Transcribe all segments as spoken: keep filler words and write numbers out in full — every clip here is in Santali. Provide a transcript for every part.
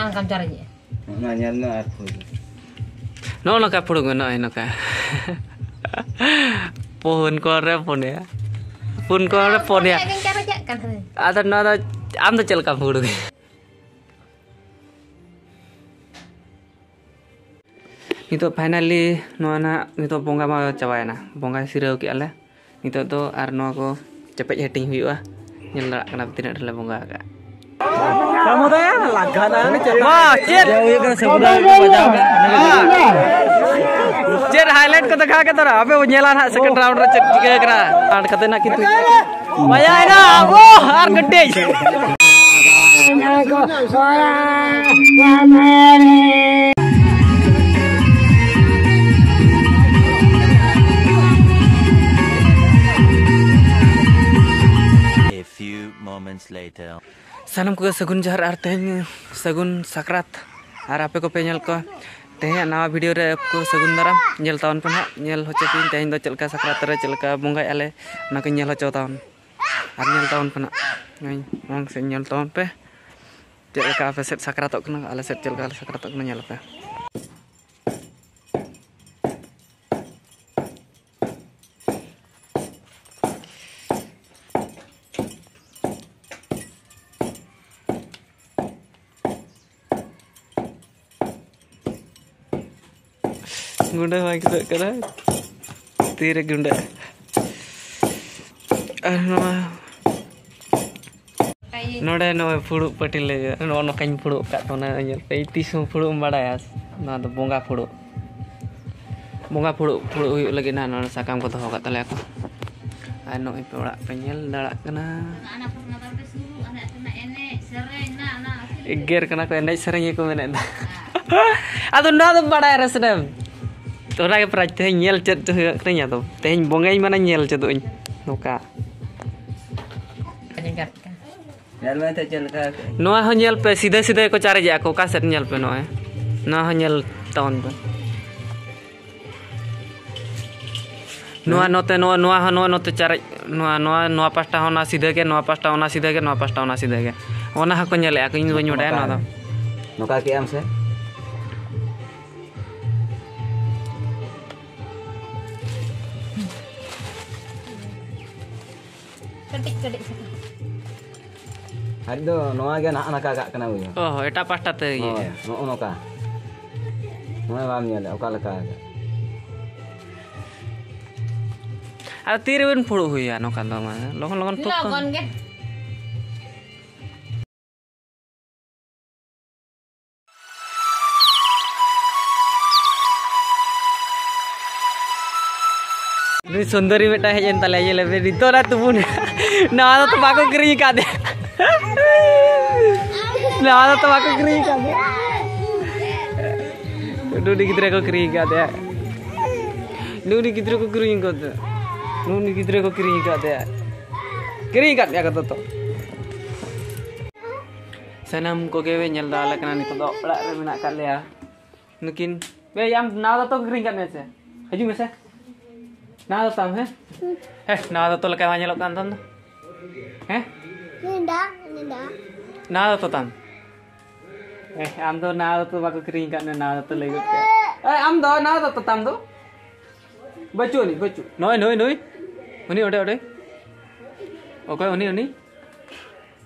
ᱚᱱᱠᱟᱢ ᱪᱟᱨᱮᱡᱮᱜᱼᱟ᱾ ᱚᱱᱟ ᱧᱮᱞ ᱢᱮ ᱟᱨ ᱯᱷᱩᱲᱩᱜ᱾ ᱱᱚᱜᱼᱚ ᱱᱚᱝᱠᱟ ᱯᱷᱩᱲᱩᱜ ᱢᱮ, ᱱᱚᱜᱼᱚᱭ ᱱᱚᱝᱠᱟ᱾ ᱯᱩᱱ ᱠᱚᱬ ᱨᱮ ᱯᱩᱱᱭᱟ᱾ ᱯᱩᱱ ᱠᱚᱬ ᱨᱮ ᱯᱩᱱᱭᱟ᱾ ᱤᱧᱟᱹᱜ ᱜᱤᱧ ᱪᱟᱨᱮᱡᱟᱜ ᱠᱟᱱ ᱛᱟᱦᱮᱸᱫ᱾ ᱟᱫᱚ ᱱᱚᱣᱟ ᱫᱚ ᱟᱢ ᱫᱚ ᱪᱮᱫ ᱞᱮᱠᱟᱢ ᱯᱷᱩᱲᱩᱜ? ᱱᱤᱛᱚᱜ finally ᱱᱚᱣᱟ ᱱᱟᱦᱟᱜ, ᱱᱤᱛᱚᱜ ᱵᱚᱸᱜᱟ ᱢᱟ ᱪᱟᱵᱟᱭᱮᱱᱟ, ᱵᱚᱸᱜᱟ ᱥᱤᱨᱟᱹᱣ ᱠᱮᱜᱼᱟ ᱞᱮ᱾ ᱱᱤᱛᱚᱜ ᱫᱚ ᱟᱨ ᱱᱚᱣᱟ ᱠᱚ ᱪᱮᱯᱮᱡ ᱦᱟᱹᱴᱤᱧ ᱦᱩᱭᱩᱜᱼᱟ, ᱧᱮᱞ ᱫᱟᱲᱮᱭᱟᱜ ᱠᱟᱱᱟ ᱯᱮ ᱛᱤᱱᱟᱹᱜ ᱰᱷᱮᱨ ᱞᱮ ᱵᱚᱸᱜᱟ ᱟᱠᱟᱫ᱾ ᱢᱟ ᱪᱮᱫ? ᱪᱮᱫ highlight ᱠᱚ ᱫᱮᱠᱷᱟᱣ ᱠᱮᱫ ᱛᱟᱨᱟ? ᱟᱯᱮ ᱵᱚ ᱧᱮᱞᱟ ᱱᱟᱦᱟᱜ second round ᱨᱮ ᱪᱮᱫ ᱪᱤᱠᱟᱹ ᱠᱟᱱᱟ᱾ ᱟᱨ ᱠᱟᱛᱮ ᱱᱟᱜ ᱠᱤᱱᱛᱩ ᱵᱟᱡᱟᱭᱮᱱᱟ, ᱳᱦ, ᱟᱨ ᱠᱟᱹᱴᱤᱡ᱾ A few moments later. ᱥᱟᱱᱟᱢ ᱠᱚᱜᱮ ᱥᱟᱹᱜᱩᱱ ᱡᱚᱦᱟᱨ ᱟᱨ ᱛᱮᱦᱮᱧ ᱥᱟᱹᱜᱩᱱ ᱥᱟᱠᱨᱟᱛ᱾ ᱟᱨ ᱟᱯᱮ ᱠᱚᱯᱮ ᱧᱮᱞ ᱠᱚᱣᱟ ᱛᱮᱦᱮᱧᱟᱜ ᱱᱟᱣᱟ video ᱨᱮ ᱠᱚ ᱥᱟᱹᱜᱩᱱ ᱫᱟᱨᱟᱢ᱾ ᱧᱮᱞ ᱛᱟᱵᱚᱱ ᱯᱮ ᱱᱟᱦᱟᱜ, ᱧᱮᱞ ᱦᱚᱪᱚ ᱯᱮᱭᱟᱹᱧ ᱛᱮᱦᱮᱧ ᱫᱚ ᱪᱮᱫ ᱞᱮᱠᱟ ᱥᱟᱠᱨᱟᱛ ᱨᱮ ᱪᱮᱫ ᱞᱮᱠᱟ ᱵᱚᱸᱜᱟᱭᱮᱫᱼᱟ ᱞᱮ, ᱚᱱᱟ ᱠᱚᱧ ᱧᱮᱞ ᱦᱚᱪᱚ ᱛᱟᱵᱚᱱ᱾ ᱟᱨ ᱧᱮᱞ ᱛᱟᱵᱚᱱ ᱯᱮ ᱱᱟᱦᱟᱜ, ᱱᱚᱜᱼᱚᱭ ᱢᱟᱲᱟᱝ ᱥᱮᱫ ᱧᱮᱞ ᱛᱟᱵᱚᱱ ᱯᱮ ᱪᱮᱫ ᱞᱮᱠᱟ ᱟᱯᱮ ᱥᱮᱫ ᱥᱟᱠᱨᱟᱛᱚᱜ ᱠᱟᱱᱟ, ᱟᱞᱮ ᱥᱮᱫ ᱪᱮᱫ ᱞᱮᱠᱟ ᱞᱮ ᱥᱟᱠᱨᱟᱛᱚᱜ ᱠᱟᱱᱟ, ᱧᱮᱞ ᱯᱮ᱾ ᱜᱩᱸᱰᱟᱹ ᱦᱚᱸ ᱟᱹᱭᱠᱟᱹᱜ ᱠᱟᱱᱟ᱾ ᱛᱤᱨᱮ ᱜᱩᱸᱰᱟᱹ᱾ ᱟᱨ ᱱᱚᱣᱟ ᱱᱚᱰᱮ ᱱᱚᱜᱼᱚᱭ ᱯᱷᱩᱲᱩᱜ ᱯᱟᱹᱴᱤ ᱞᱟᱹᱜᱤᱫ ᱱᱚᱜᱼᱚ ᱱᱚᱝᱠᱟᱧ ᱯᱷᱩᱲᱩᱜ ᱟᱠᱟᱫ ᱛᱟᱵᱚᱱᱟ᱾ ᱧᱮᱞ ᱯᱮ, ᱛᱤᱥ ᱦᱚᱸ ᱯᱷᱩᱲᱩᱜ ᱮᱢ ᱵᱟᱲᱟᱭᱟ? ᱱᱚᱣᱟ ᱫᱚ ᱵᱚᱸᱜᱟ ᱯᱷᱩᱲᱩᱜ᱾ ᱵᱚᱸᱜᱟ ᱯᱷᱩᱲᱩᱜ, ᱯᱷᱩᱲᱩᱜ ᱦᱩᱭᱩᱜ ᱞᱟᱹᱜᱤᱫ ᱱᱟᱦᱟᱜ ᱱᱚᱰᱮ ᱥᱟᱠᱟᱢ ᱠᱚ ᱫᱚᱦᱚ ᱟᱠᱟᱫ ᱛᱟᱞᱮᱭᱟ ᱠᱚ᱾ ᱟᱨ ᱱᱚᱜᱼᱚᱭ ᱯᱮ ᱚᱲᱟᱜ ᱯᱮ ᱧᱮᱞ ᱫᱟᱲᱮᱭᱟᱜ ᱠᱟᱱᱟ᱾ ᱮᱜᱮᱨ ᱠᱟᱱᱟ ᱠᱚ, ᱮᱱᱮᱡ ᱥᱮᱨᱮᱧ ᱜᱮᱠᱚ ᱢᱮᱱᱮᱫ ᱫᱟ᱾ ᱟᱫᱚ ᱱᱚᱣᱟ ᱫᱚ ᱵᱟᱲᱟᱭ ᱨᱮ ᱥᱟᱱᱟᱢ᱾ ᱛᱚ ᱚᱱᱟᱜᱮ ᱯᱨᱟᱭᱤᱡᱽ ᱛᱮᱦᱮᱧ ᱧᱮᱞ ᱪᱮᱫ ᱦᱩᱭᱩᱜ ᱠᱟᱱᱟᱧ᱾ ᱟᱫᱚ ᱛᱮᱦᱮᱧ ᱵᱚᱸᱜᱟᱧ ᱢᱟᱱᱮ ᱧᱮᱞ ᱪᱮᱫᱚᱜ ᱟᱹᱧ ᱱᱚᱝᱠᱟ᱾ ᱧᱮᱞ ᱢᱮ ᱛᱚ ᱪᱮᱫ ᱞᱮᱠᱟ᱾ ᱱᱚᱣᱟ ᱦᱚᱸ ᱧᱮᱞ ᱯᱮ, ᱥᱤᱫᱷᱟᱹ ᱥᱤᱫᱷᱟᱹ ᱜᱮᱠᱚ ᱪᱟᱨᱮᱡᱮᱜᱼᱟ ᱠᱚ᱾ ᱚᱠᱟ ᱥᱮᱫ ᱧᱮᱞ ᱯᱮ, ᱱᱚᱜᱼᱚᱭ ᱱᱚᱣᱟ ᱦᱚᱸ ᱧᱮᱞ ᱛᱟᱵᱚᱱ ᱯᱮ᱾ ᱱᱚᱣᱟ ᱱᱚᱛᱮ, ᱱᱚᱣᱟ, ᱱᱚᱣᱟ ᱦᱚᱸ, ᱱᱚᱣᱟ ᱱᱚᱛᱮ ᱪᱟᱨᱮᱡ, ᱱᱚᱣᱟ, ᱱᱚᱣᱟ, ᱱᱚᱣᱟ ᱯᱟᱥᱴᱟ ᱦᱚᱸ ᱚᱱᱟ ᱥᱤᱫᱷᱟᱹ ᱜᱮ, ᱱᱚᱣᱟ ᱯᱟᱥᱴᱟ ᱚᱱᱟ ᱥᱤᱫᱷᱟᱹ ᱜᱮ, ᱱᱚᱣᱟ ᱯᱟᱥᱴᱟ ᱚᱱᱟ ᱥᱤᱫᱷᱟᱹ ᱜᱮ᱾ ᱚᱱᱟ ᱦᱚᱸᱠᱚ ᱧᱮᱞᱮᱜᱼᱟ ᱠᱚ, ᱤᱧ ᱫᱚ ᱵᱟᱹᱧ ᱵᱟᱰᱟᱭᱟ ᱱᱚᱣᱟ ᱫᱚ᱾ ᱱᱚᱝᱠᱟ ᱠᱮᱜ ᱟᱢ ᱥᱮ? ᱠᱟᱹᱴᱤᱡ ᱠᱟᱹᱴᱤᱡ ᱥᱟᱠᱟᱢ᱾ ᱟᱡ ᱫᱚ ᱱᱚᱣᱟ ᱜᱮ ᱱᱟᱜ ᱱᱟᱠᱟ ᱠᱟᱜ ᱠᱟᱱᱟ, ᱵᱩᱡᱷᱟᱹᱣ᱾ ᱚ, ᱮᱴᱟᱜ ᱯᱟᱦᱴᱟ ᱛᱮ ᱤᱭᱟᱹ᱾ ᱦᱳᱭ, ᱱᱚᱜᱼᱚ ᱱᱚᱝᱠᱟ᱾ ᱱᱚᱜᱼᱚᱭ ᱵᱟᱢ ᱧᱮᱞᱮᱫ ᱚᱠᱟ ᱞᱮᱠᱟ ᱜᱮ᱾ ᱟᱨ ᱛᱤᱨᱮᱵᱮᱱ ᱯᱷᱩᱲᱩᱜ ᱦᱩᱭᱩᱜᱼᱟ ᱱᱚᱝᱠᱟ ᱫᱚ? ᱢᱟ, ᱞᱚᱜᱚᱱ ᱞᱚᱜᱚᱱ ᱯᱷᱩᱲᱩᱜ ᱠᱚ᱾ ᱞᱚᱜᱚᱱ ᱜᱮ᱾ ᱱᱩᱭ ᱥᱩᱱᱫᱚᱨᱤ ᱢᱤᱫᱴᱟᱝ ᱦᱮᱡ ᱮᱱ ᱛᱟᱞᱮᱭᱟ, ᱧᱮᱞ ᱢᱮ, ᱱᱤᱛᱚᱜ ᱱᱟ ᱛᱩᱵᱩᱱ᱾ ᱱᱟᱣᱟ ᱫᱚ ᱛᱚ ᱵᱟᱠᱚ ᱠᱤᱨᱤᱧ ᱟᱠᱟᱫᱮᱭᱟ᱾ ᱱᱟᱣᱟ ᱫᱚ ᱛᱚ ᱵᱟᱠᱚ ᱠᱤᱨᱤᱧ ᱟᱠᱟᱫᱮᱭᱟ᱾ ᱱᱩᱱᱤ ᱜᱤᱫᱽᱨᱟᱹ ᱠᱚ ᱠᱤᱨᱤᱧ ᱟᱠᱟᱫᱮᱭᱟ᱾ ᱱᱩᱱᱤ ᱜᱤᱫᱽᱨᱟᱹ ᱠᱚ ᱠᱤᱨᱤᱧ ᱟᱠᱟᱫᱮᱭᱟ᱾ ᱱᱩᱱᱤ ᱜᱤᱫᱽᱨᱟᱹ ᱠᱚ ᱠᱤᱨᱤᱧ ᱟᱠᱟᱫᱮᱭᱟ᱾ ᱠᱤᱨᱤᱧ ᱟᱠᱟᱫ ᱜᱮᱭᱟ ᱠᱚ ᱫᱚᱛᱚ᱾ ᱥᱟᱱᱟᱢ ᱠᱚᱜᱮ ᱯᱮ ᱧᱮᱞ ᱫᱟ ᱟᱞᱮ ᱠᱟᱱᱟ, ᱱᱤᱛᱚᱜ ᱫᱚ ᱚᱲᱟᱜ ᱨᱮ ᱢᱮᱱᱟᱜ ᱟᱠᱟᱫ ᱞᱮᱭᱟ᱾ ᱱᱩᱠᱤᱱ, ᱮᱭ, ᱟᱢ ᱱᱟᱣᱟ ᱫᱚᱛᱚ ᱠᱤᱨᱤᱧ ᱠᱟᱜ ᱢᱮ ᱥᱮ, ᱦᱤᱡᱩᱜ ᱢᱮᱥᱮ᱾ ᱱᱟᱣᱟ ᱫᱚᱛᱚ ᱟᱢ, ᱦᱮᱸ? ᱦᱮᱸ, ᱱᱟᱣᱟ ᱫᱚᱛᱚ ᱞᱮᱠᱟ ᱵᱟᱝ ᱧᱮᱞᱚᱜ ᱠᱟᱱ ᱛᱟᱢ ᱫᱚ᱾ ᱦᱮᱸ? ᱱᱤᱫᱟ, ᱱᱤᱫᱟ᱾ ᱱᱟᱣᱟ ᱫᱚᱛᱚ ᱛᱟᱢ᱾ ᱮ, ᱟᱢ ᱫᱚ ᱱᱟᱣᱟ ᱫᱚᱛᱚ ᱵᱟᱠᱚ ᱠᱤᱨᱤᱧ ᱟᱠᱟᱫ ᱢᱮ, ᱱᱟᱣᱟ ᱫᱚᱛᱚ ᱞᱟᱹᱭ ᱜᱚᱫ ᱠᱮᱫ᱾ ᱮ, ᱟᱢ ᱫᱚ ᱱᱟᱣᱟ ᱫᱚᱛᱚ ᱛᱟᱢ ᱫᱚ? ᱵᱟᱹᱪᱩᱜ ᱟᱹᱱᱤᱡ, ᱵᱟᱹᱪᱩᱜ᱾ ᱱᱩᱭ, ᱱᱩᱭ, ᱱᱩᱭ᱾ ᱩᱱᱤ ᱚᱸᱰᱮ, ᱚᱸᱰᱮ᱾ ᱚᱠᱚᱭ ᱩᱱᱤ, ᱩᱱᱤ?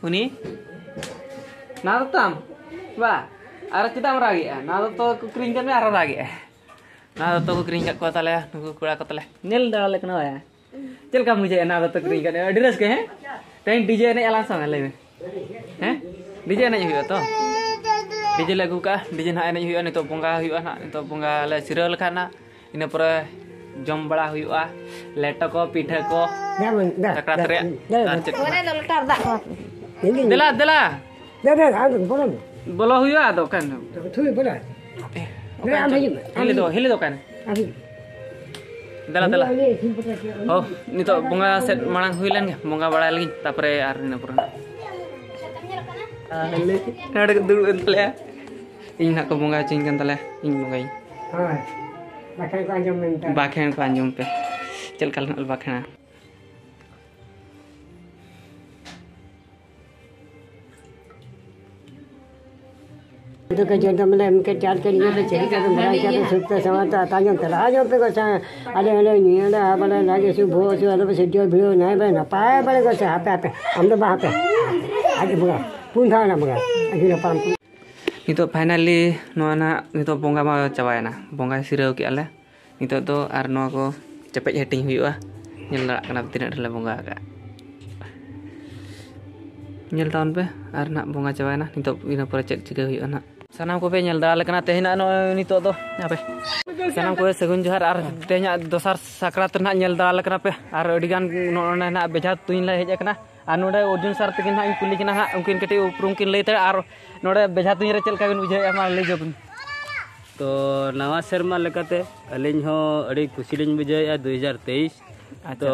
ᱩᱱᱤ? ᱱᱟᱣᱟ ᱫᱚᱛᱚ ᱛᱟᱢ? ᱵᱟ, ᱟᱨ ᱪᱮᱫᱟᱜ ᱮᱢ ᱨᱟᱜᱮᱜᱼᱟ? ᱱᱟᱣᱟ ᱫᱚᱛᱚ ᱠᱚ ᱠᱤᱨᱤᱧ ᱠᱟᱜ ᱢᱮ, ᱟᱨᱚ ᱨᱟᱜᱮᱜᱼᱟ᱾ ᱱᱟᱣᱟ ᱫᱚᱛᱚ ᱠᱚ ᱠᱤᱨᱤᱧ ᱠᱟᱜ ᱠᱚᱣᱟ ᱛᱟᱞᱮ, ᱱᱩᱠᱩ ᱠᱚᱲᱟ ᱠᱚ ᱛᱟᱞᱮ᱾ ᱧᱮᱞ ᱫᱟᱲᱮ ᱟᱞᱮ ᱠᱟᱱᱟ ᱵᱟᱭᱟ? ᱪᱮᱫ ᱞᱮᱠᱟᱢ ᱵᱩᱡᱷᱟᱹᱣᱮᱫᱼᱟ ᱱᱟᱣᱟ ᱫᱚᱛᱚ ᱠᱤᱨᱤᱧ ᱠᱟᱛᱮ? ᱟᱹᱰᱤ ᱨᱟᱹᱥᱠᱟᱹ, ᱦᱮᱸ? ᱛᱮᱦᱮᱧ ᱰᱤᱡᱮ ᱮᱱᱮᱡ ᱟᱞᱟᱝ ᱥᱮ ᱵᱟᱝ, ᱞᱟᱹᱭ ᱢᱮ? ᱦᱮᱸ? ᱰᱤᱡᱮ ᱮᱱᱮᱡ ᱦᱩᱭᱩᱜᱼᱟ ᱛᱚ? ᱰᱤᱡᱮ ᱞᱮ ᱟᱹᱜᱩ ᱠᱟᱜᱼᱟ, ᱰᱤᱡᱮ ᱱᱟᱦᱟᱜ ᱮᱱᱮᱡ ᱦᱩᱭᱩᱜᱼᱟ, ᱱᱤᱛᱚᱜ ᱵᱚᱸᱜᱟ ᱦᱩᱭᱩᱜᱼᱟ ᱱᱟᱦᱟᱜ, ᱱᱤᱛᱚᱜ ᱵᱚᱸᱜᱟ ᱞᱮ ᱥᱤᱨᱟᱹᱣ ᱞᱮᱠᱷᱟᱱ ᱱᱟᱦᱟᱜ, ᱤᱱᱟᱹ ᱯᱚᱨᱮ ᱡᱚᱢ ᱵᱟᱲᱟ ᱦᱩᱭᱩᱜᱼᱟ, ᱞᱮᱴᱚ ᱠᱚ, ᱯᱤᱴᱷᱟᱹ ᱠᱚ, ᱫᱟ, ᱫᱟ, ᱥᱟᱠᱨᱟᱛ ᱫᱟ, ᱨᱮᱭᱟᱜ, ᱫᱟ, ᱟᱨ ᱪᱮᱫ ᱠᱚ? ᱚᱱᱮ ᱫᱚ ᱞᱚᱴᱟ ᱨᱮ ᱫᱟᱜ ᱠᱚ᱾ ᱫᱮᱞᱟ, ᱫᱮᱞᱟ᱾ ᱫᱮᱞᱟ, ᱫᱮᱞᱟ, ᱟᱨ ᱵᱚᱞᱚ ᱢᱮ᱾ ᱵᱚᱞᱚ ᱦᱩᱭᱩᱜᱼᱟ ᱟᱫᱚ ᱚᱠᱟᱭ ᱱᱟᱢ? ᱛᱷᱩᱭ ᱵᱚᱞᱚ᱾ ᱮ, ᱦᱮᱸ, ᱚᱠᱟᱭ ᱟᱢ ᱱᱟᱢ? ᱦᱤᱡᱩᱜ ᱢᱮ, ᱟᱢ ᱦᱤᱞᱤ ᱫᱚ, ᱦᱤᱡᱩᱜ ᱢᱮ᱾ ᱦᱤᱞᱤ ᱫᱚ ᱚᱠᱟᱭ ᱱᱟᱢ? ᱟᱢ ᱦᱤᱡᱩᱜ ᱢᱮ᱾ ᱫᱮᱞᱟ, ᱫᱮᱞᱟ᱾ ᱟᱢ ᱦᱤᱡᱩᱜ ᱢᱮ, ᱤᱥᱤᱱ ᱯᱚᱴᱚᱢ ᱠᱮᱫ ᱟᱢ᱾ ᱦᱚ, ᱱᱤᱛᱚᱜ ᱵᱚᱸᱜᱟ ᱥᱮᱫ ᱢᱟᱲᱟᱝ ᱦᱩᱭ ᱞᱮᱱ ᱜᱮ, ᱵᱚᱸᱜᱟ ᱵᱟᱲᱟᱭ ᱞᱟᱹᱜᱤᱧ, ᱛᱟᱯᱚᱨᱮ ᱟᱨ ᱤᱱᱟᱹ ᱯᱚᱨᱮ ᱱᱟᱜ᱾ ᱱᱚᱰᱮ ᱠᱚ ᱫᱩᱲᱩᱵ ᱮᱱ ᱛᱟᱞᱮᱭᱟ᱾ ᱤᱧ ᱱᱟᱜ ᱠᱚ ᱵᱚᱸᱜᱟ ᱦᱚᱪᱚᱧ ᱠᱟᱱ ᱛᱟᱞᱮᱭᱟ, ᱤᱧ ᱵᱚᱸᱜᱟᱭᱤᱧ᱾ ᱦᱳᱭ, ᱵᱟᱠᱷᱮᱬ ᱠᱚ ᱟᱸᱡᱚᱢ ᱢᱮᱱᱛᱮ᱾ ᱵᱟᱠᱷᱮᱬ ᱠᱚ ᱟᱸᱡᱚᱢ ᱯᱮ, ᱪᱮᱫ ᱞᱮᱠᱟ ᱞᱮ ᱵᱟᱠᱷᱮᱬᱟ᱾ ᱫᱩᱠ ᱡᱚᱱᱛᱩ ᱢᱟᱱᱮ ᱮᱢ ᱠᱮ ᱪᱟᱨ ᱠᱮ ᱱᱤᱭᱟᱹ ᱯᱮ ᱪᱮᱫ ᱞᱮᱠᱟ ᱯᱮ ᱵᱟᱲᱟᱭ ᱠᱮᱫᱟ ᱯᱮ ᱥᱩᱠ ᱛᱮ ᱥᱟᱶᱟᱨ ᱛᱮ ᱟᱛᱟ ᱧᱚᱜ ᱛᱮ ᱞᱟᱦᱟ ᱧᱚᱜ ᱯᱮ ᱜᱚᱥᱟ᱾ ᱟᱞᱮ ᱦᱚᱸᱞᱮ ᱱᱤᱭᱟᱹ ᱞᱮ ᱟᱵᱟᱞᱮ ᱞᱟᱡ ᱦᱟᱹᱥᱩ ᱵᱚᱦᱚᱜ ᱦᱟᱹᱥᱩ ᱟᱞᱚ ᱯᱮ ᱥᱤᱨᱡᱟᱹᱣ ᱵᱷᱤᱲᱟᱹᱣ ᱱᱟᱭ ᱵᱟᱭ ᱱᱟᱯᱟᱭ ᱵᱟᱲᱮ ᱜᱚᱥᱟ᱾ ᱦᱟᱯᱮ ᱦᱟᱯᱮ ᱟᱢ ᱫᱚ ᱵᱟᱝ ᱦᱟᱯᱮ ᱟᱡ ᱵᱚᱸᱜᱟ ᱯᱩᱱ ᱫᱷᱟᱣ ᱮᱱᱟ ᱵᱚᱸᱜᱟ ᱟᱹᱰᱤ ᱱᱟᱯᱟᱭ᱾ ᱱᱤᱛᱚᱜ finally ᱱᱚᱣᱟ ᱱᱟᱦᱟᱜ ᱱᱤᱛᱚᱜ ᱵᱚᱸᱜᱟ ᱢᱟ ᱪᱟᱵᱟᱭᱮᱱᱟ, ᱵᱚᱸᱜᱟ ᱥᱤᱨᱟᱹᱣ ᱠᱮᱜᱼᱟ ᱞᱮ᱾ ᱱᱤᱛᱚᱜ ᱫᱚ ᱟᱨ ᱱᱚᱣᱟ ᱠᱚ ᱪᱮᱯᱮᱡ ᱦᱟᱹᱴᱤᱧ ᱦᱩᱭᱩᱜᱼᱟ᱾ ᱧᱮᱞ ᱫᱟᱲᱮᱭᱟᱜ ᱠᱟᱱᱟ ᱯᱮ ᱛᱤᱱᱟᱹᱜ ᱰᱷᱮᱨ ᱞᱮ ᱵᱚᱸᱜᱟ ᱟᱠᱟᱫᱼᱟ᱾ ᱧᱮᱞ ᱛᱟᱵᱚᱱ ᱯᱮ ᱟᱨ ᱱᱟᱦᱟᱜ ᱵᱚᱸᱜᱟ ᱪᱟᱵᱟᱭᱮᱱᱟ᱾ ᱱᱤᱛᱚᱜ ᱤᱱᱟᱹ ᱯᱚᱨᱮ ᱪᱮᱫ ᱪᱤᱠᱟᱹ ᱦᱩᱭᱩᱜᱼᱟ ᱱᱟᱦᱟᱜ᱾ ᱥᱟᱱᱟᱢ ᱠᱚᱯᱮ ᱧᱮᱞ ᱫᱟᱲᱮᱭᱟᱜ ᱠᱟᱱᱟ ᱛᱮᱦᱮᱧᱟᱜ ᱱᱚᱜᱼᱚᱭ ᱱᱤᱛᱚᱜ ᱫᱚ ᱦᱟᱯᱮ᱾ ᱥᱟᱱᱟᱢ ᱠᱚᱜᱮ ᱥᱟᱹᱜᱩᱱ ᱡᱚᱦᱟᱨ ᱟᱨ ᱛᱮᱦᱮᱧᱟᱜ ᱫᱚᱥᱟᱨ ᱥᱟᱠᱨᱟᱛ ᱨᱮ ᱱᱟᱦᱟᱜ ᱧᱮᱞ ᱫᱟᱲᱮᱭᱟᱜ ᱠᱟᱱᱟ ᱯᱮ᱾ ᱟᱨ ᱟᱹᱰᱤᱜᱟᱱ ᱱᱚᱜᱼᱚ ᱱᱚᱰᱮ ᱱᱟᱦᱟᱜ ᱵᱮᱡᱷᱟ ᱛᱩᱧ ᱞᱮ ᱦᱮᱡ ᱟᱠᱟᱱᱟ᱾ ᱟᱨ ᱱᱚᱰᱮ ᱚᱨᱡᱩᱱ ᱥᱟᱨ ᱛᱟᱹᱠᱤᱱ ᱱᱟᱦᱟᱜ ᱤᱧ ᱠᱩᱞᱤ ᱠᱤᱱᱟ ᱦᱟᱸᱜ, ᱩᱱᱠᱤᱱ ᱠᱟᱹᱴᱤᱡ ᱩᱯᱨᱩᱢ ᱠᱤᱱ ᱞᱟᱹᱭ ᱛᱟᱨᱟ᱾ ᱟᱨ ᱱᱚᱰᱮ ᱵᱮᱡᱷᱟ ᱛᱩᱧ ᱨᱮ ᱪᱮᱫ ᱞᱮᱠᱟ ᱵᱤᱱ ᱵᱩᱡᱷᱟᱹᱣᱮᱫᱼᱟ ᱢᱟ ᱞᱟᱹᱭ ᱧᱚᱜ ᱵᱤᱱ᱾ ᱛᱚ ᱱᱟᱣᱟ ᱥᱮᱨᱢᱟ ᱞᱮᱠᱟᱛᱮ ᱟᱹᱞᱤᱧ ᱦᱚᱸ ᱟᱹᱰᱤ ᱠᱩᱥᱤ ᱞᱤᱧ ᱵᱩᱡᱷᱟᱹᱣᱮᱫᱼᱟ ᱫᱩ ᱦᱟᱡᱟᱨ ᱛᱮᱭᱤᱥ᱾ ᱟᱪᱪᱷᱟ᱾ ᱛᱚ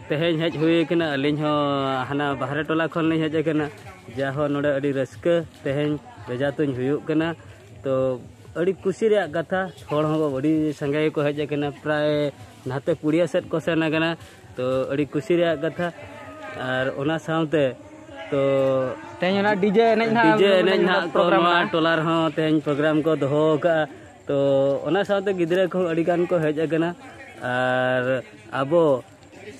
ᱛᱮᱦᱮᱧ ᱦᱮᱡ ᱦᱩᱭ ᱠᱟᱱᱟ, ᱟᱹᱞᱤᱧ ᱦᱚᱸ ᱦᱟᱱᱟ ᱵᱟᱦᱨᱮ ᱴᱚᱞᱟ ᱠᱷᱚᱱ ᱞᱤᱧ ᱦᱮᱡ ᱟᱠᱟᱱᱟ᱾ ᱡᱟᱦᱳ ᱱᱚᱰᱮ ᱟᱹᱰᱤ ᱨᱟᱹᱥᱠᱟᱹ ᱛᱮᱦᱮᱧ ᱵᱮᱡᱷᱟ ᱛᱩᱧ ᱦᱩᱭᱩᱜ ᱠᱟᱱᱟ᱾ ᱛᱚ ᱟᱹᱰᱤ ᱠᱩᱥᱤ ᱨᱮᱭᱟᱜ ᱠᱟᱛᱷᱟ, ᱦᱚᱲ ᱦᱚᱸ ᱟᱹᱰᱤ ᱥᱟᱸᱜᱮ ᱜᱮᱠᱚ ᱦᱮᱡ ᱟᱠᱟᱱᱟ, ᱯᱨᱟᱭ ᱱᱟᱛᱮ ᱯᱩᱲᱤᱭᱟᱹ ᱥᱮᱫ ᱠᱚ ᱥᱮᱱ ᱟᱠᱟᱱᱟ᱾ ᱛᱚ ᱟᱹᱰᱤ ᱠᱩᱥᱤ ᱨᱮᱭᱟᱜ ᱠᱟᱛᱷᱟ᱾ ᱟᱨ ᱚᱱᱟ ᱥᱟᱶᱛᱮ ᱛᱚ ᱛᱮᱦᱮᱧ ᱚᱱᱟ DJ ᱮᱱᱮᱡ ᱱᱟᱦᱟᱜ DJ ᱮᱱᱮᱡ ᱱᱟᱦᱟᱜ ᱠᱚ program ᱱᱚᱣᱟ ᱢᱮᱱᱟᱜᱼᱟ᱾ ᱴᱚᱞᱟ ᱨᱮᱦᱚᱸ ᱛᱮᱦᱮᱧ program ᱠᱚ ᱫᱚᱦᱚ ᱟᱠᱟᱫᱼᱟ᱾ ᱛᱚ ᱚᱱᱟ ᱥᱟᱶᱛᱮ ᱜᱤᱫᱽᱨᱟᱹ ᱠᱚᱦᱚᱸ ᱟᱹᱰᱤ ᱜᱟᱱ ᱠᱚ ᱦᱮᱡ ᱟᱠᱟᱱᱟ᱾ ᱟᱨ ᱟᱵᱚ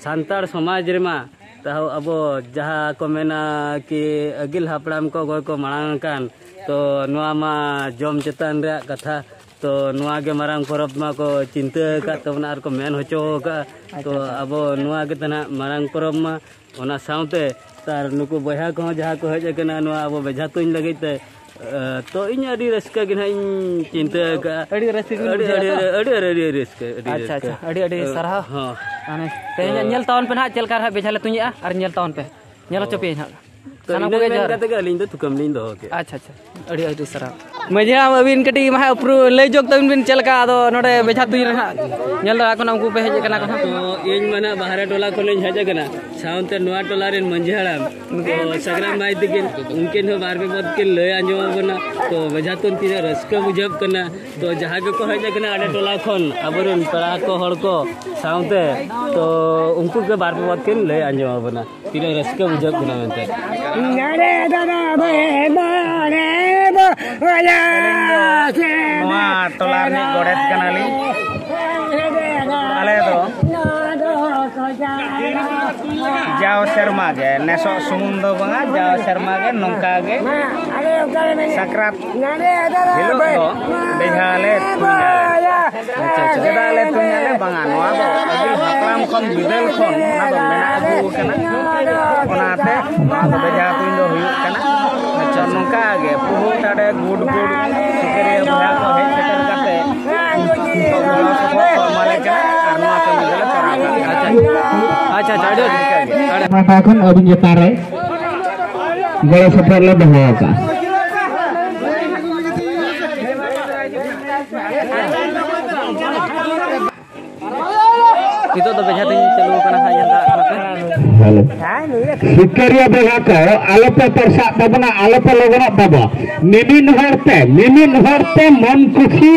ᱥᱟᱱᱛᱟᱲ ᱥᱚᱢᱟᱡᱽ ᱨᱮᱢᱟ ᱛᱟᱦᱚ ᱟᱵᱚ ᱡᱟᱦᱟᱸ ᱠᱚ ᱢᱮᱱᱟ ᱠᱤ ᱟᱹᱜᱤᱞ ᱦᱟᱯᱲᱟᱢ ᱠᱚ ᱚᱠᱚᱭ ᱠᱚ ᱢᱟᱲᱟᱝ ᱟᱠᱟᱱ, ᱛᱚ ᱱᱚᱣᱟ ᱢᱟ ᱡᱚᱢ ᱪᱮᱛᱟᱱ ᱨᱮᱭᱟᱜ ᱠᱟᱛᱷᱟ᱾ ᱛᱚ ᱱᱚᱣᱟ ᱜᱮ ᱢᱟᱨᱟᱝ ᱯᱚᱨᱚᱵᱽ ᱢᱟ ᱠᱚ ᱪᱤᱱᱛᱟᱹ ᱟᱠᱟᱫ ᱛᱟᱵᱚᱱᱟ ᱟᱨ ᱠᱚ ᱢᱮᱱ ᱦᱚᱪᱚ ᱟᱠᱟᱫᱼᱟ᱾ ᱛᱚ ᱟᱪᱪᱷᱟ, ᱟᱪᱪᱷᱟ᱾ ᱟᱵᱚ ᱱᱚᱣᱟ ᱜᱮ ᱛᱟᱦᱮᱱᱟ ᱢᱟᱨᱟᱝ ᱯᱚᱨᱚᱵᱽ ᱢᱟ᱾ ᱚᱱᱟ ᱥᱟᱶᱛᱮ ᱛᱟᱨ ᱱᱩᱠᱩ ᱵᱚᱭᱦᱟ ᱠᱚᱦᱚᱸ ᱡᱟᱦᱟᱸ ᱠᱚ ᱦᱮᱡ ᱟᱠᱟᱱᱟ ᱱᱚᱣᱟ ᱟᱵᱚ ᱵᱮᱡᱷᱟ ᱛᱩᱧ ᱞᱟᱹᱜᱤᱫ ᱛᱮ, ᱮ, ᱛᱚ ᱤᱧ ᱟᱹᱰᱤ ᱨᱟᱹᱥᱠᱟᱹ ᱜᱮ ᱱᱟᱦᱟᱜ ᱤᱧ ᱪᱤᱱᱛᱟᱹ ᱟᱠᱟᱫᱼᱟ᱾ ᱟᱹᱰᱤ ᱨᱟᱹᱥᱠᱟᱹ ᱜᱮᱵᱤᱱ ᱟᱹᱰᱤ, ᱵᱩᱡᱷᱟᱹᱣ ᱟᱹᱰᱤ, ᱮᱫᱟ? ᱟᱹᱰᱤ, ᱟᱹᱰᱤ, ᱟᱹᱰᱤ ᱨᱟᱹᱥᱠᱟᱹ, ᱟᱹᱰᱤ ᱟᱪᱪᱷᱟ, ᱨᱟᱹᱥᱠᱟᱹ᱾ ᱟᱪᱪᱷᱟ, ᱟᱹᱰᱤ, ᱟᱹᱰᱤ ᱮ, ᱥᱟᱨᱦᱟᱣ᱾ ᱦᱚᱸ᱾ ᱢᱟᱱᱮ, ᱛᱮᱦᱮᱧ ᱛᱚ ᱧᱮᱞ ᱛᱟᱵᱚᱱ ᱯᱮ ᱱᱟᱦᱟᱜ ᱪᱮᱫ ᱞᱮᱠᱟ ᱨᱮ ᱦᱟᱸᱜ ᱵᱮᱡᱷᱟ ᱞᱮ ᱛᱩᱧᱮᱜᱼᱟ ᱟᱨ ᱧᱮᱞ ᱛᱟᱵᱚᱱ ᱯᱮ᱾ ᱧᱮᱞ ᱦᱚᱪᱚ ᱦᱚᱸ᱾ ᱯᱮᱭᱟᱹᱧ ᱦᱟᱸᱜ᱾ ᱛᱚ ᱥᱟᱱᱟᱢ ᱤᱱᱟᱹ ᱠᱚᱜᱮ ᱢᱮᱱ ᱡᱚᱦᱟᱨ᱾ ᱠᱟᱛᱮ ᱜᱮ ᱟᱹᱞᱤᱧ ᱫᱚ ᱛᱷᱩᱠᱟᱹᱢ ᱞᱤᱧ ᱫᱚᱦᱚ ᱠᱮᱫᱼᱟ᱾ ᱟᱪᱪᱷᱟ, ᱟᱪᱪᱷᱟ, ᱟᱹᱰᱤ, ᱟᱹᱰᱤ ᱥᱟᱨᱦᱟᱣ᱾ ᱢᱟᱹᱡᱷᱤ ᱦᱟᱲᱟᱢ, ᱟᱹᱵᱤᱱ ᱠᱟᱹᱴᱤᱡ ᱢᱟ ᱦᱟᱸᱜ ᱩᱯᱨᱩᱢ ᱞᱟᱹᱭ ᱡᱚᱜ ᱛᱟᱵᱤᱱ ᱵᱤᱱ ᱪᱮᱫ ᱞᱮᱠᱟ ᱟᱫᱚ ᱱᱚᱰᱮ ᱵᱮᱡᱷᱟ ᱛᱩᱧ ᱨᱮ ᱦᱟᱸᱜ ᱧᱮᱞ ᱫᱟᱲᱮᱭᱟᱜ ᱠᱟᱱᱟ, ᱩᱱᱠᱩ ᱯᱮ ᱦᱮᱡ ᱟᱠᱟᱱᱟ ᱠᱚ ᱦᱟᱸᱜ᱾ ᱛᱚ ᱤᱧ ᱢᱟ ᱱᱟᱦᱟᱜ ᱵᱟᱦᱨᱮ ᱴᱚᱞᱟ ᱠᱷᱚᱱᱤᱧ ᱦᱮᱡ ᱟᱠᱟᱱᱟ, ᱥᱟᱶᱛᱮ ᱱᱚᱣᱟ ᱴᱚᱞᱟ ᱨᱮᱱ ᱢᱟᱹᱡᱷᱤ ᱦᱟᱲᱟᱢ ᱛᱚ ᱥᱟᱜᱽᱨᱟᱢ ᱵᱷᱟᱭ ᱛᱟᱹᱠᱤᱱ, ᱩᱱᱠᱤᱱ ᱦᱚᱸ ᱵᱟᱨ ᱯᱮ ᱵᱚᱫ ᱠᱤᱱ ᱞᱟᱹᱭ ᱟᱸᱡᱚᱢ ᱟᱵᱚᱱᱟ᱾ ᱛᱚ ᱵᱮᱡᱷᱟ ᱛᱩᱧ ᱛᱤᱱᱟᱹᱜ ᱨᱟᱹᱥᱠᱟᱹ ᱵᱩᱡᱷᱟᱹᱜ ᱠᱟᱱᱟ᱾ ᱛᱚ ᱡᱟᱦᱟᱸ ᱜᱮᱠᱚ ᱦᱮᱡ ᱟᱠᱟᱱᱟ ᱟᱞᱮ ᱴᱚᱞᱟ ᱠᱷᱚᱱ ᱟᱵᱚᱨᱮᱱ ᱯᱮᱲᱟ ᱠᱚ ᱦᱚᱲ ᱠᱚ ᱥᱟᱶᱛᱮ, ᱛᱚ ᱩᱱᱠᱩ ᱜᱮ ᱵᱟᱨ ᱯᱮ ᱵᱚᱫ ᱠᱤᱱ ᱞᱟᱹᱭ ᱟᱸᱡᱚᱢ ᱟᱵᱚᱱᱟ ᱛᱤᱱᱟᱹᱜ ᱨᱟᱹᱥᱠᱟᱹ ᱵᱩᱡᱷᱟᱹᱜ ᱠᱟᱱᱟ ᱢᱮᱱᱛᱮ᱾ ᱱᱚᱣᱟ ᱴᱚᱞᱟ ᱨᱤᱱᱤᱡ ᱜᱚᱰᱮᱛ ᱠᱟᱱᱟᱞᱤᱧ᱾ ᱟᱞᱮ ᱫᱚ ᱡᱟᱣ ᱥᱮᱨᱢᱟ ᱜᱮ, ᱱᱮᱥᱚᱜ ᱥᱩᱢᱩᱝ ᱫᱚ ᱵᱟᱝᱟ, ᱡᱟᱣ ᱥᱮᱨᱢᱟ ᱜᱮ ᱱᱚᱝᱠᱟ ᱜᱮ ᱥᱟᱠᱨᱟᱛ ᱦᱤᱞᱳᱜ ᱫᱚ ᱵᱮᱡᱷᱟ ᱞᱮ ᱛᱩᱧᱟ᱾ ᱟᱪᱪᱷᱟ, ᱟᱪᱪᱷᱟ᱾ ᱪᱮᱫᱟᱜ ᱞᱮ ᱛᱩᱧᱟ ᱞᱮ ᱵᱟᱝᱟ, ᱱᱚᱣᱟ ᱫᱚ ᱟᱹᱜᱤᱞ ᱦᱟᱯᱲᱟᱢ ᱠᱷᱚᱱ ᱵᱤᱫᱟᱹᱞ ᱠᱷᱚᱱ ᱚᱱᱟ ᱫᱚ ᱢᱮᱱᱟᱜ ᱟᱹᱜᱩ ᱟᱠᱟᱱᱟ᱾ ᱚᱱᱟᱛᱮ ᱱᱚᱣᱟ ᱫᱚ ᱵᱮᱡᱷᱟ ᱛᱩᱧ ᱫᱚ ᱦᱩᱭᱩᱜ ᱠᱟᱱᱟ᱾ ᱟᱪᱪᱷᱟ, ᱱᱚᱝᱠᱟ ᱜᱮ ᱯᱩᱦᱩ ᱴᱟᱰᱮ ᱜᱩᱰ ᱜᱩᱰ ᱥᱤᱠᱟᱹᱨᱤᱭᱟᱹ ᱵᱚᱭᱦᱟ ᱠᱚ ᱦᱮᱡ ᱥᱮᱴᱮᱨ ᱠᱟᱛᱮ ᱩᱱᱠᱩ ᱠᱚ ᱜᱚᱲᱚ ᱥᱚᱯᱚᱦᱚᱫ ᱠᱚ ᱮᱢᱟ ᱞᱮ ᱠᱟᱱᱟ ᱟᱨ ᱱᱚᱣᱟ ᱠᱟᱹᱢᱤ ᱫᱚᱞᱮ ᱛᱚᱨᱟᱣ ᱠᱟᱜ ᱠᱟᱱᱟ᱾ ᱟᱪᱪᱷᱟ, ᱟᱪᱪᱷᱟ, ᱟᱹᱰᱤ ᱟᱹᱰᱤ, ᱟᱹᱰᱤ ᱯᱟᱦᱴᱟ ᱠᱷᱚᱱ ᱟᱹᱵᱤᱱ ᱪᱮᱛᱟᱱ ᱨᱮ ᱜᱚᱲᱚ ᱥᱚᱯᱚᱦᱚᱫ ᱞᱮ ᱫᱚᱦᱚ ᱟᱠᱟᱫᱼᱟ᱾ ᱱᱤᱛᱚᱜ ᱫᱚ ᱵᱮᱡᱷᱟ ᱛᱩᱧ ᱪᱟᱹᱞᱩ ᱟᱠᱟᱱᱟ ᱦᱟᱸᱜ, ᱧᱮᱞ ᱫᱟᱲᱮᱭᱟᱜ ᱠᱟᱱᱟ ᱯᱮ᱾ ᱦᱮᱞᱳ᱾ ᱥᱤᱠᱟᱹᱨᱤᱭᱟᱹ ᱵᱚᱭᱦᱟ ᱠᱚ, ᱟᱞᱚᱯᱮ ᱯᱟᱨᱥᱟᱜ ᱛᱟᱵᱚᱱᱟ, ᱟᱞᱚᱯᱮ ᱞᱚᱜᱚᱱᱚᱜ ᱛᱟᱵᱚᱱᱟ᱾ ᱢᱤᱢᱤᱫ ᱦᱚᱲ ᱛᱮ, ᱢᱤᱢᱤᱫ ᱦᱚᱲ ᱛᱮ ᱢᱚᱱ ᱠᱩᱥᱤ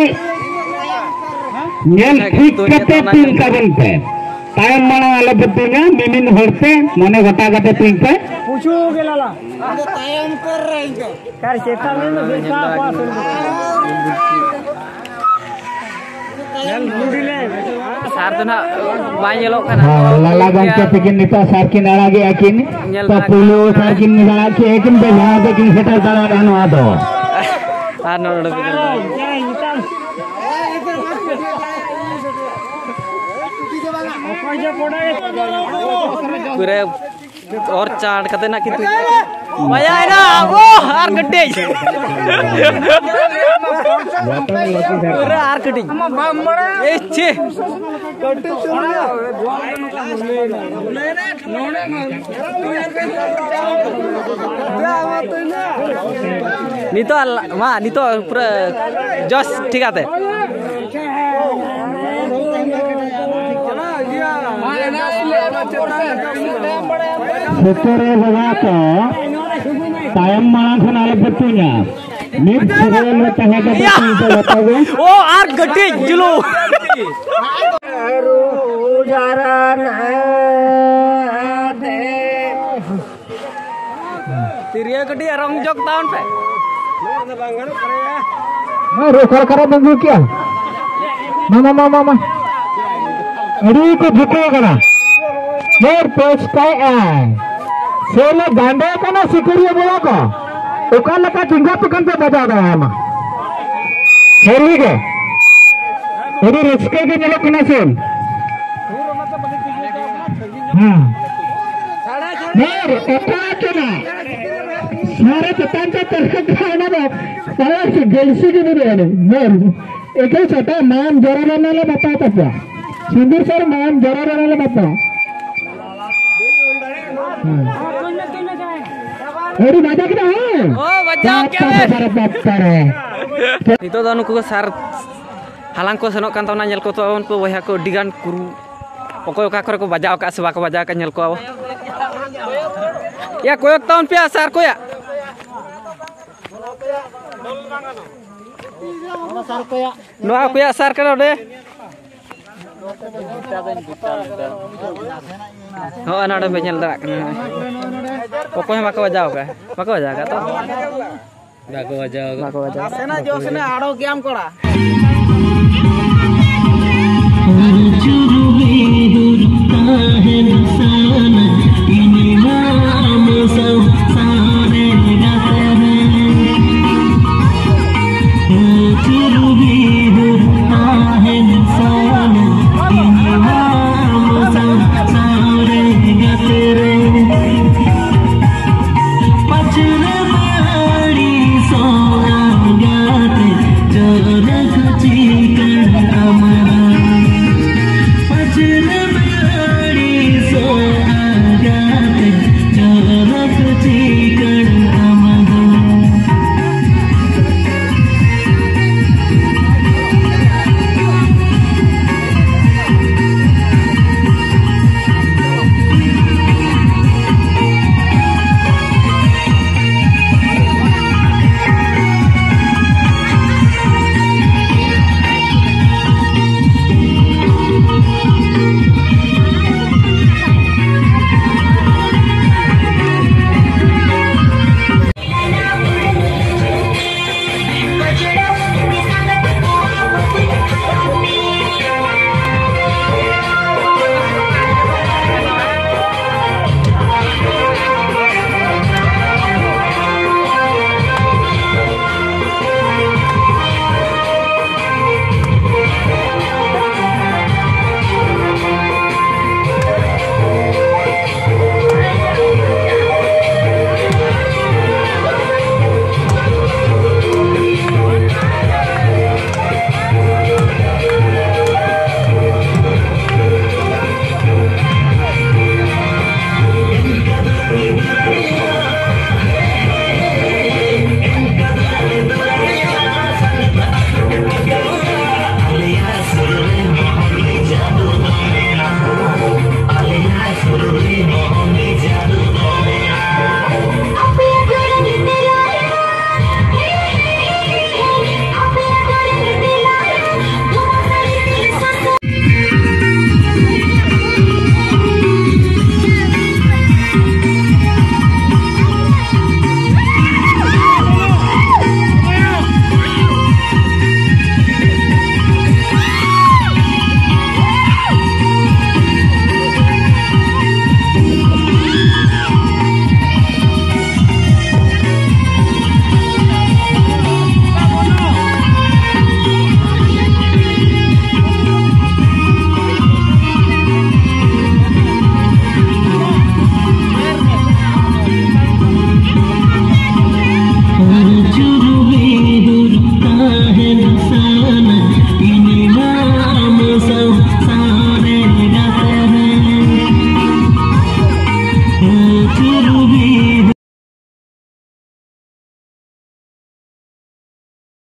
ᱧᱮᱞ ᱴᱷᱤᱠ ᱠᱟᱛᱮ ᱛᱩᱧ ᱛᱟᱵᱚᱱ ᱯᱮ᱾ ᱛᱟᱭᱚᱢ ᱢᱟᱲᱟᱝ ᱟᱞᱚᱯᱮ ᱛᱩᱧᱟ, ᱢᱤᱢᱤᱫ ᱦᱚᱲ ᱛᱮ ᱢᱚᱱᱮ ᱜᱚᱴᱟ ᱠᱟᱛᱮ ᱛᱩᱧ ᱯᱮ᱾ ᱯᱩᱪᱷᱩ ᱜᱮ ᱞᱟᱞᱟ᱾ ᱟᱫᱚ ᱛᱟᱭᱚᱢ ᱠᱚᱨᱮ ᱤᱱᱠᱟᱹ᱾ ᱠᱟᱨ ᱪᱮᱛᱟᱱ ᱨᱮ ᱫᱚ ᱵᱮᱥ ᱵᱟᱝ ᱠᱚ ᱟᱹᱥᱩᱞ ᱠᱚᱣᱟ᱾ ᱥᱟᱨ ᱫᱚ ᱱᱟᱦᱟᱜ ᱵᱟᱭ ᱧᱮᱞᱚᱜ ᱠᱟᱱᱟ᱾ ᱦᱮᱸ, ᱞᱟᱞᱟ ᱜᱚᱢᱠᱮ ᱛᱟᱹᱠᱤᱱ ᱱᱤᱛᱚᱜ ᱥᱟᱨ ᱠᱤᱱ ᱟᱲᱟᱜᱮᱜᱼᱟ ᱠᱤᱱ᱾ ᱧᱮᱞ ᱛᱚ ᱵᱟᱲᱟ ᱯᱩᱭᱞᱩ ᱠᱟᱱᱟ᱾ ᱥᱟᱨ ᱠᱤᱱ ᱟᱲᱟᱜ ᱠᱮᱜᱼᱟ ᱠᱤᱱ, ᱵᱮᱡᱷᱟ ᱫᱚ ᱠᱤᱱ ᱥᱮᱴᱮᱨ ᱫᱟᱲᱮᱭᱟᱜᱼᱟ ᱱᱚᱣᱟ ᱫᱚ᱾ ᱟᱨ ᱱᱚᱰᱮ ᱯᱩᱨᱟᱹ ᱚᱨ ᱪᱟᱲ ᱠᱟᱛᱮ ᱱᱟᱜ ᱠᱤᱱᱛᱩ ᱢᱟᱭᱟ ᱮᱱᱟ᱾ ᱳ, ᱟᱨ ᱠᱟᱹᱴᱤᱡ᱾ ᱯᱩᱨᱟᱹ ᱟᱨ ᱠᱟᱹᱴᱤᱡ᱾ ᱮ ᱪᱷᱤ᱾ ᱱᱤᱛᱚᱜ ᱟᱞ-, ᱢᱟ, ᱱᱤᱛᱚᱜ ᱯᱩᱨᱟᱹ ᱡᱚᱥ ᱴᱷᱤᱠ ᱟᱛᱮ᱾ ᱥᱩᱠᱨᱤ ᱵᱚᱸᱜᱟ ᱠᱚ ᱛᱟᱭᱚᱢ ᱢᱟᱲᱟᱝ ᱠᱷᱚᱱ ᱟᱞᱚ ᱯᱮ ᱛᱩᱧᱟ᱾ ᱢᱤᱫ ᱥᱚᱨᱮ ᱞᱮ ᱛᱟᱦᱮᱸ ᱠᱟᱛᱮ ᱭᱟ! ᱛᱩᱧ ᱯᱮ ᱡᱚᱛᱚ ᱜᱮ᱾ ᱳ, ᱟᱨ ᱠᱟᱹᱴᱤᱡ ᱪᱩᱞᱩ᱾ ᱛᱤᱨᱭᱳ ᱠᱟᱹᱴᱤᱡ ᱨᱚᱝ ᱡᱚᱜᱽ ᱛᱟᱵᱚᱱ ᱯᱮ᱾ ᱢᱟ ᱨᱩ ᱚᱠᱟ ᱞᱮᱠᱟᱨᱮ ᱵᱚᱱ ᱨᱩ ᱠᱮᱜᱼᱟ? ᱢᱟ, ᱢᱟ, ᱢᱟ, ᱢᱟ, ᱢᱟ᱾ ᱟᱹᱰᱤ ᱠᱚ ᱫᱷᱩᱠᱟᱹ ᱠᱟᱱᱟ᱾ ᱦᱮᱸ, ᱯᱚᱪᱠᱟᱭ ᱟᱭ᱾ ᱥᱮ ᱞᱮ ᱰᱟᱸᱰᱮ ᱠᱟᱱᱟ ᱥᱤᱠᱟᱹᱨᱤᱭᱟᱹ ᱵᱚᱭᱦᱟ ᱠᱚ᱾ ᱚᱠᱟ ᱞᱮᱠᱟ ᱪᱮᱸᱜᱷᱟ ᱛᱮ ᱠᱟᱱ ᱛᱮ ᱵᱟᱡᱟᱣ ᱫᱟᱲᱮᱭᱟᱢᱟ? ᱥᱟᱹᱨᱤ ᱜᱮ᱾ ᱟᱹᱰᱤ ᱨᱟᱹᱥᱠᱟᱹ ᱜᱮ ᱧᱮᱞᱚᱜ ᱠᱟᱱᱟ ᱥᱮ᱾ ᱦᱮᱸ᱾ ᱦᱮᱸ, ᱚᱠᱟ ᱠᱟᱱᱟ? ᱥᱟᱨᱮ ᱪᱮᱛᱟᱱ ᱛᱮ ᱛᱟᱨᱠᱚ ᱠᱟᱱᱟ, ᱚᱱᱟ ᱫᱚ ᱥᱟᱨᱮ ᱜᱮᱞᱥᱤ ᱜᱮ ᱵᱟᱹᱱᱩᱜ ᱟᱹᱱᱤᱡ᱾ ᱢᱮᱨ᱾ ᱮᱠᱟᱞ ᱥᱟᱯᱟ ᱢᱟᱢ ᱡᱚᱨᱟ ᱨᱮᱱᱟᱜ ᱞᱮ ᱵᱟᱯᱟ ᱛᱟᱯᱟ᱾ ᱥᱤᱸᱫᱩᱨ ᱥᱟᱨ ᱢᱟᱢ ᱡᱚᱨᱟ ᱨᱮᱱᱟᱜ ᱞᱮ ᱵᱟᱯᱟ᱾ ᱦᱮᱸ᱾ ᱟᱹᱰᱤ ᱢᱟᱡᱟ ᱠᱮᱫᱟ, ᱦᱮᱸ? ᱚ, ᱵᱟᱡᱟᱣ ᱠᱮᱫ ᱢᱮ᱾ ᱵᱟᱯ ᱨᱮ, ᱵᱟᱯ ᱨᱮ᱾ ᱱᱤᱛᱚᱜ ᱫᱚ ᱱᱩᱠᱩ ᱠᱚ ᱥᱟᱨ ᱦᱟᱞᱟᱝ ᱠᱚ ᱥᱮᱱᱚᱜ ᱠᱟᱱ ᱛᱟᱵᱚᱱᱟ᱾ ᱧᱮᱞ ᱠᱚ ᱛᱟᱵᱚᱱ ᱯᱮ ᱵᱚᱭᱦᱟ ᱠᱚ, ᱟᱹᱰᱤ ᱜᱟᱱ ᱠᱩᱨᱩ᱾ ᱚᱠᱚᱭ ᱚᱠᱟ ᱠᱚᱨᱮ ᱠᱚ ᱵᱟᱡᱟᱣ ᱟᱠᱟᱫ ᱥᱮ ᱵᱟᱠᱚ ᱵᱟᱡᱟᱣ ᱟᱠᱟᱫ, ᱧᱮᱞ ᱠᱚᱣᱟ ᱵᱚ᱾ ᱭᱟ, ᱠᱚᱭᱚᱜ ᱛᱟᱵᱚᱱ ᱯᱮᱭᱟ ᱥᱟᱨ ᱠᱚᱭᱟ᱾ ᱱᱚᱣᱟ ᱚᱠᱚᱭᱟᱜ ᱥᱟᱨ ᱠᱟᱱᱟ ᱚᱸᱰᱮ? ᱦᱚᱸ, ᱱᱚᱰᱮ ᱯᱮ ᱧᱮᱞ ᱫᱟᱲᱮᱭᱟᱜ ᱠᱟᱱᱟ᱾ ᱚᱠᱚᱭ ᱦᱚᱸ ᱵᱟᱠᱚ ᱵᱟᱡᱟᱣ ᱟᱠᱟᱫ, ᱵᱟᱠᱚ ᱵᱟᱡᱟᱣ ᱟᱠᱟᱫ ᱛᱚ? ᱵᱟᱠᱚ ᱵᱟᱡᱟᱣ ᱟᱠᱟᱫ᱾ ᱵᱟᱠᱚ ᱵᱟᱡᱟᱣ ᱟᱠᱟᱫ᱾ ᱱᱟᱥᱮᱱᱟᱜ ᱡᱳᱨ ᱥᱮᱱᱟᱜ ᱟᱲᱚ ᱜᱮᱭᱟᱢ ᱠᱚᱲᱟ᱾